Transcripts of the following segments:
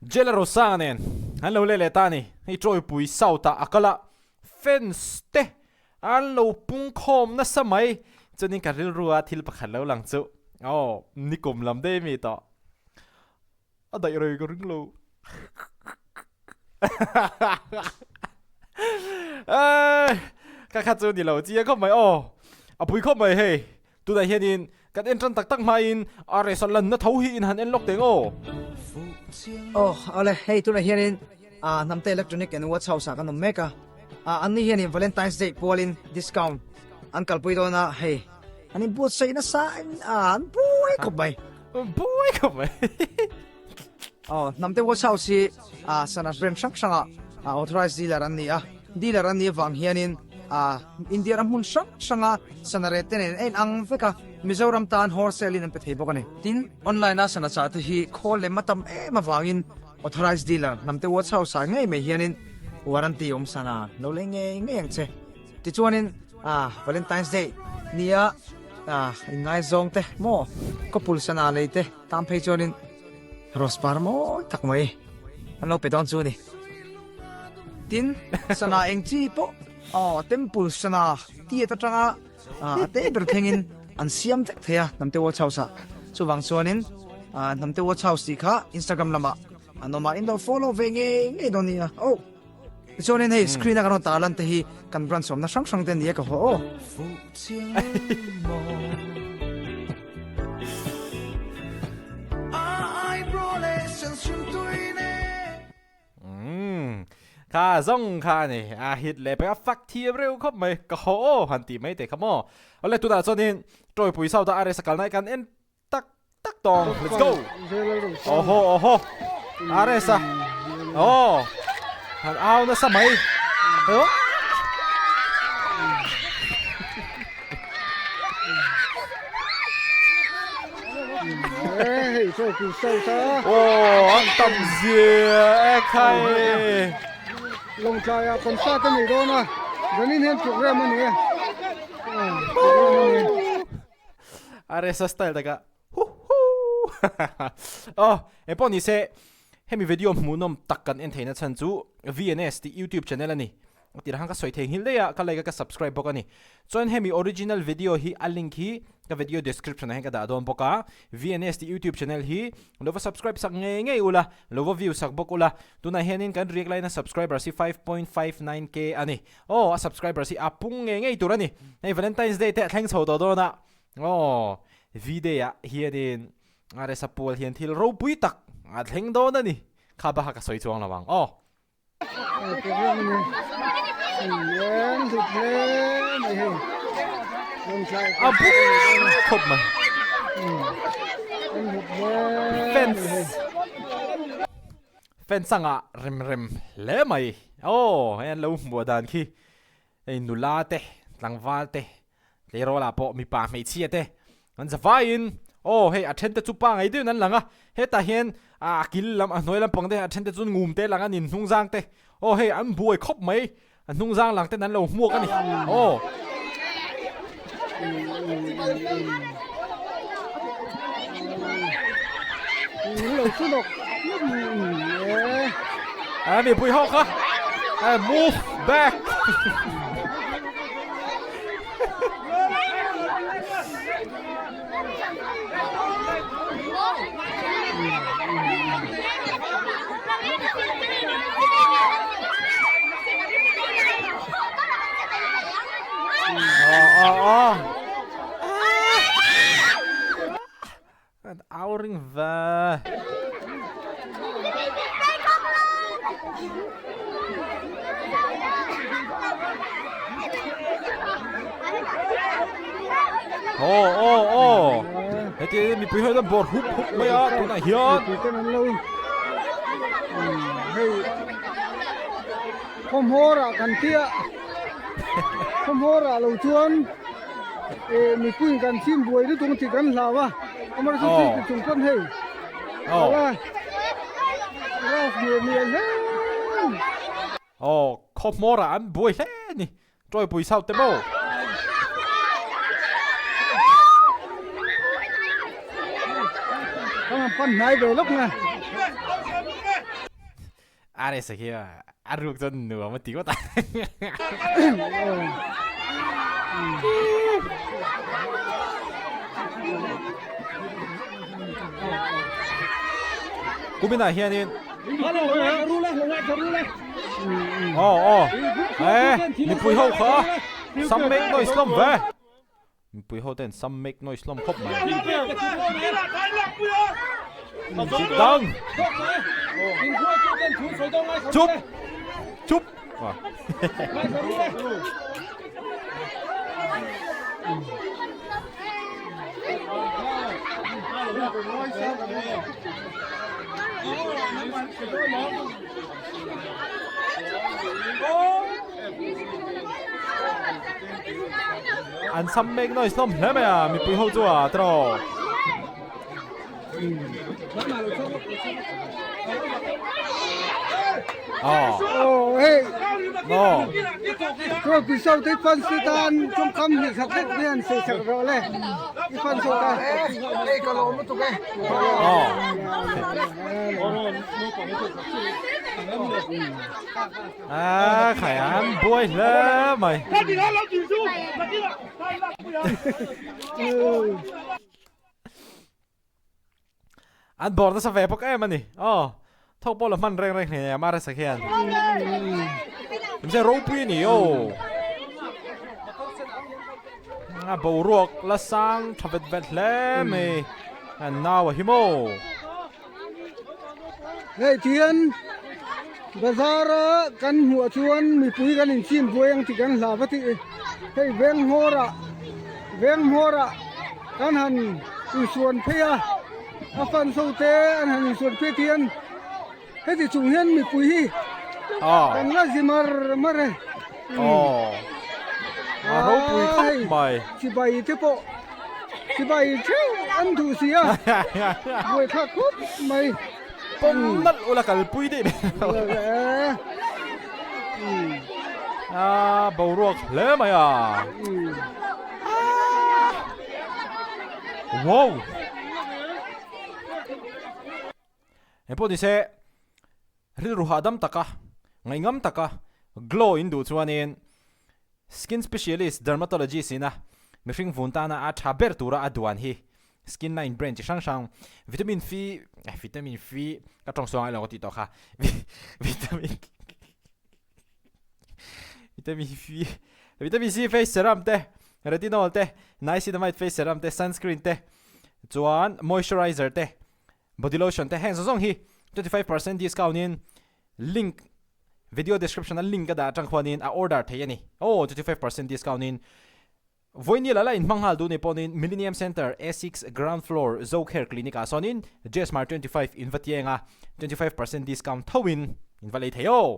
Jailer Rosanga nen an lo leh leh ta a ni. Hei Tawipui South ah a kal a, fans te an lo pung khawm nasa mai. Chuanin ka rilru a thil pakhat lo lang chu aw nikum lam daih mi tawh. A daih rei ka ring lo. Ka kha chu ni lo chiang khawp mai aw. A pui khawp mai hei. Tunah hianin kan en tan tak tak hmain RS a lanna tho hi in han en lawk teng aw. Aw awle hei tunah hianin Hnamte Electronic and Watch House ah kan awm mek a. Anni hianin Valentine's Day pualin discount an kalpui dawn a hei. An inbuatsaih nasa in an buai khawp mai. Buai khawp mai. Aw, Hnamte Watch House hi sana brand hrang hranga authorized dealer an ni a. Dealer an nih avang hianin India ram hmun hrang hranga sana rate te nen a inang vek a, Mizoram tan wholesale in an pe thei bawk a ni. Tin, online a sana chah te hi khawl lem a tam em avangin authorized dealer Hnamte Watch House ah ngei mai hianin warranty awm sana lo lei ngei ngei ang che. Tichuanin Valentine's Day nia inngaizawng te maw couple sana lei te tan phei chuanin Rose par mawi tak mai an lo pe dawn chu a ni. Tin, sana eng chi pawh aw temple sana tiat atanga a te ber thlengin an siam vek thei a Hnamte Watch House ah. Chuvang chuanin Hnamte Watch House tih kha Instagram lamah an awm a, in lo follow ve ngei ngei dawn nia. Oh! Tichuanin hei screen a kan rawn tar lan te hi kan branch awmna hrang hrang te a ni a ka haw aw. Umm kha zawng kha a ni a hit leh pek a fak thiam reuh khawp mai ka haw aw han tih mai te kha maw. Awle tunah chuanin Tawipui South a RS a kalna hi kan en Tak tak tawng let's go oho oho RS a oh han au nasa mai Oh an tam zia e khai Lawngtlai ah concert a nei dawn a zanin hian program a ni e program a ni. RS style taka hu hu oh engpawh ni se hemi video hmuhnawm tak kan en theihna chhan chu VNS tih YouTube channel a ni a tirah khan ka sawi thei nghilh daih a ka like a ka subscribe bawk a ni chuan hemi original video hi a link hi ka video description ah hian ka dah dawn bawk a VNS tih YouTube channel hi lo va subscribe sak ngei ngei ula lo va view sak bawk ula tunah hianin kan react laina subscribers hi 5.59k a ni Aw a subscribers hi a pung ngei ngei tur a ni. Hei Valentine's Day te a thleng chho tawh dawn a. Aw V-Day ah hianin RS-a pual hian thil ropui tak a thleng dawn a ni. Kha bak kha ka sawi chuang lo ang aw. A bung khawp mai. Fans. Fans anga rem rem hle mai. Aw hei an lo hmuh dan khi hei nula te tlangval te tleirawl ah pawh mipa hmeichhia te an za vaiin aw hei a then te chu pa ngei deuhin an lang a hetah hian a kil lam a hnuai lampang te a then te chu ngum te lang a nin hnung zang te aw hei an buai khawp mai a hnung zang lang ten an lo hmuak a ni aw. A mipui ho kha move back. Au ring ve. Aw aw aw heti mipui ho hian bawr hup hup mai a tunah hian mipui ten an lo hei khawmhawr ah kan tia khawmhawr ah lo chuan eh mipui in kan chim buai lutuk ang tih kan hlau a amaherawhchu chu chung pawn hei ala rough mial mial hle. Aw khawmhawr ah an buai hle a ni. Tawipui South te maw? Kan han pan hnai ve lawk nge. RS khi a ruk chuan nuam a ti ngawt a. Kuminah hianin Aw aw eh mipui ho kha some make noise hlawm ve. Mipui ho ten some make noise hlawm khawp mai. Sit down. Chup. Chup. An sam mek noise hlawm hle mai a mipui ho chu a tiraw. Aw hei Aw Pisau te fan si tan tawngkam hi khat lek mai an sawi sak rawh le i fan saw ta hei ka lawm lutuk e A khai an buai hle mai. An bawr nasa ve bawk em a ni. Aw, thawk pawh la hman reng reng hle a resa khian. Mse ropui a ni aw. A boruak la sang tha vet vet hle mai. An nau a hi maw. Hei thian bazar a kan hmuh chuan mipui kan inchim buai ang tih kan hlau a tih hei veng hmawr ah veng hmawr ah kan han insuan phei a a fan ho te an han insuan phei thian heti chung hian mipui hi kan la zi mar mar e a ropui khawp mai chibai te pawh chibai theuh an duh si a buai thlak khawp mai pawm nalh ula kalpui daih mai a boruak hle mai a wow Engpawh nise rilru hahdam taka ngaihngam taka glow in duh chuanin skin specialist dermatologist ina mihring vun tana a tha ber tura a duan hi skin line brand chi hrang hrang vitamin C vitamin C ka tawng suang ilo ka tih tawh kha vitamin vitamin C vitamin C face serum te retinol te niacinamide face serum te sunscreen te chuan moisturizer te Body lotion te heng zawng zawng hi 25% discount in link video description a link a dah atang khuanin a order thei a ni. Aw 25% discount in Vawiini la la in hmang nghal duh ni pawhin Millennium Centre A6 ground floor Zocare Clinic ah sawnin Jesmar 25 in va tieng a 25% discount tho in in va lei thei aw.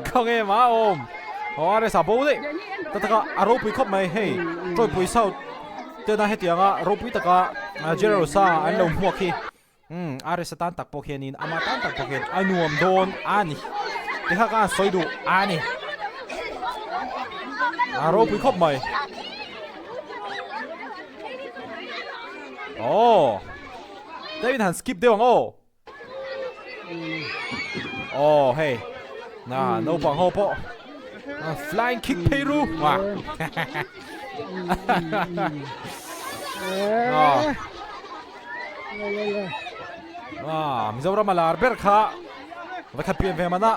Khawnge mah a awm aw a resa bo daih ta taka a ropui khawp mai hei Tawipui South tena hetianga ropui taka Jerosa an lo hmuak hi umm a resa tan tak pawh khianin ama tan tak pawh khian a nuam dawn a ni tikha khan a sawi duh a ni a ropui khawp mai aw David han skip deuh ang aw. Aw hei na naupang ho pawh flying kick phei ru ah Mizoram a lar ber kha va khat pian ve mana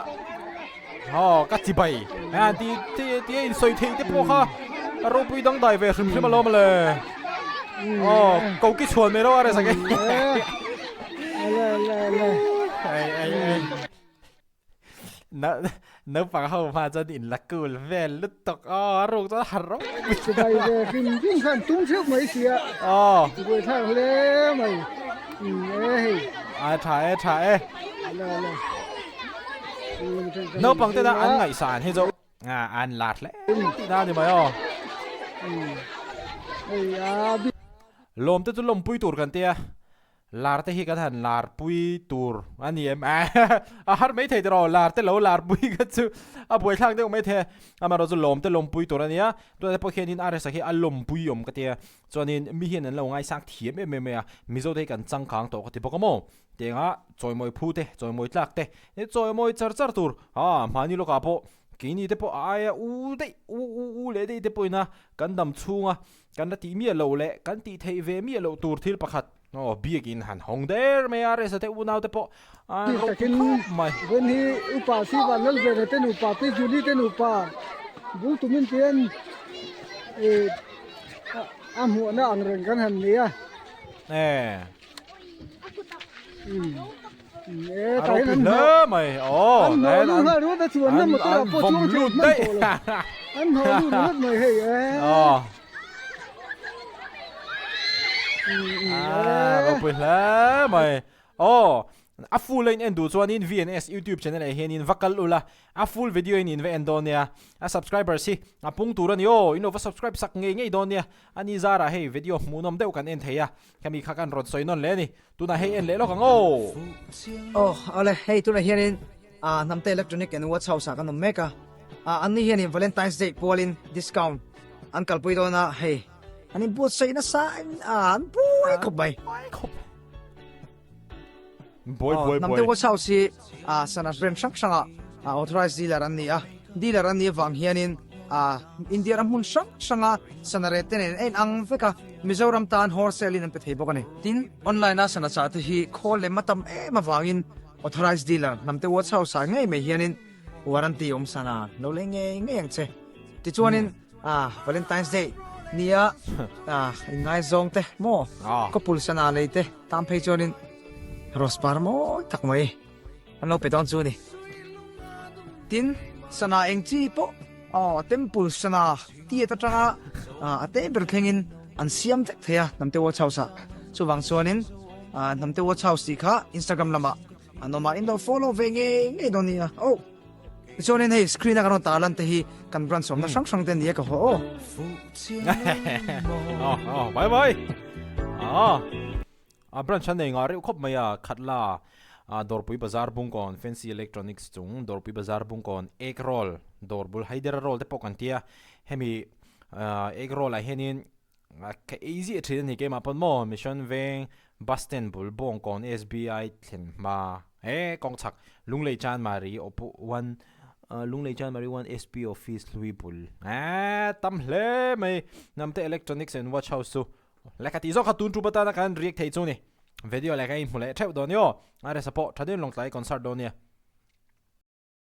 aw ka chi bai an ti ti ti in sawi thei te pawh kha a ropui dang dai ve hrim hrim alawm le aw ko ki chhuan mai ro a resa ke ai ai ai na naupang ho hma chuan in la cool vel lutuk aw a ruk chuan har rawng chibai ve hrim hrim khan tum theuh mai sia aw buai thlak hle mai e hei a tha e tha e Naupang te an ngaihsan hi chu an lar hle tihna a ni mai aw. Lawm te chu lawmpui tur kan tia. Lar te hi kan han lar pui tur a ni em? A har mai thei tiraw, lar te lo lar pui kha chu a buaithlak deuh mai thei a. Amaherawh chu lawm te lawmpui tur a nia, tunah te pawh hianin RS-a khi a lawmpui awm ka tia. Chuanin mi hian an lo ngaisang thiam em em mai a, Mizo te hi kan changkang tawh ka ti bawk a maw? Tianga chawimawi phu te, chawimawi tlak te, chawimawi char char tur, haa mahni lawkah pawh keini te pawh a aia u daih, u u u leh daih te pawhin a kan dam chhunga Kan la tih miah loh leh kan tih theih ve miah loh tur thil pakhat aw biakin han hawng der mai a, Resa te unau te pawh an ropui khawp mai. Vawn hi upa si van lal vena te nupa pi Julie te nupa bul tumin tian a hmuhna ang reng kan han nei a. A ropui hle mai aw an hnawh lut nghal ringawt a chuanna motor ah pawh chuang thei hman tawh lo an hnawh lut ringawt mai hei e a ropui hle mai aw a full a in en duh chuanin VNS youtube channel ah hianin va kal ula A full video in in va en dawn nia, a subscribers hi a pung tur a ni aw, in lo va subscribe sak ngei ngei dawn nia, a ni zarah hei video hmuhnawm deuh kan en thei a, khami kha kan rawn sawi nawn leh a ni, tunah hei en leh lawk ang aw. Aw awle, hei tunah hianin ah Hnamte Electronic and Watch House ah kan awm mek a, ah anni hianin Valentine's Day pualin discount an kalpui dawn a, hei an inbuatsaih nasa in ah an buai khawp mai. Buai buai buai. Hnamte Watch House hi sana brand hrang hranga authorized dealer an ni a. Dealer an nih avang hianin India ram hmun hrang hranga sana rate te nen a inang vek a, Mizoram tan wholesale in an pe thei bawk a ni. Tin, online a sana chah te hi khawl lem a tam em avangin authorized dealer Hnamte Watch House ah ngei mai hianin warranty awm sana lo lei ngei ngei ang che. Tichuanin Ah, Valentine's Day nia ah ingaizawng te maw couple sana lei te tam phei chuanin rose par mawi tak mai an lo pe dawn chu ni. Tin, sana eng chi pawh aw temple sana tiat atanga a te ber thlengin an siam vek thei a Hnamte Watch House ah. Chuvang chuanin Hnamte Watch House tih kha Instagram lamah an awm a, in lo follow ve ngei ngei dawn nia. Oh! Tichuanin hei screen a kan rawn tarlan te hi kan branch awmna hrang hrang te nia ka haw aw. Oh, oh, bye bye. Ah. A branch an nei ngah reuh khawp mai a, Khatla ah Dawrpui Bazar Bungkawn Fancy Electronics chung Dawrpui Bazar Bungkawn Egg Roll dawr bul Hydera Roll te pawh kan tia hemi Egg Roll ah hianin Ka ei ziah thin a ni keimah pawn maw Mission Veng Bus Stand bul Bawngkawn SBI thlen hma he kawng chhak Lunglei Chanmari Oppo one Lunglei Chanmari one SP Office hlui bul eh tam hle mai Hnamte Electronics and Watch House chu lehkha tih zawk kha tun ṭup atana kan riak thei chu ni video lehkha inhmu leh theuh dawn ni aw a resa pawh tha deuhin lawngtlai concert dawn nia.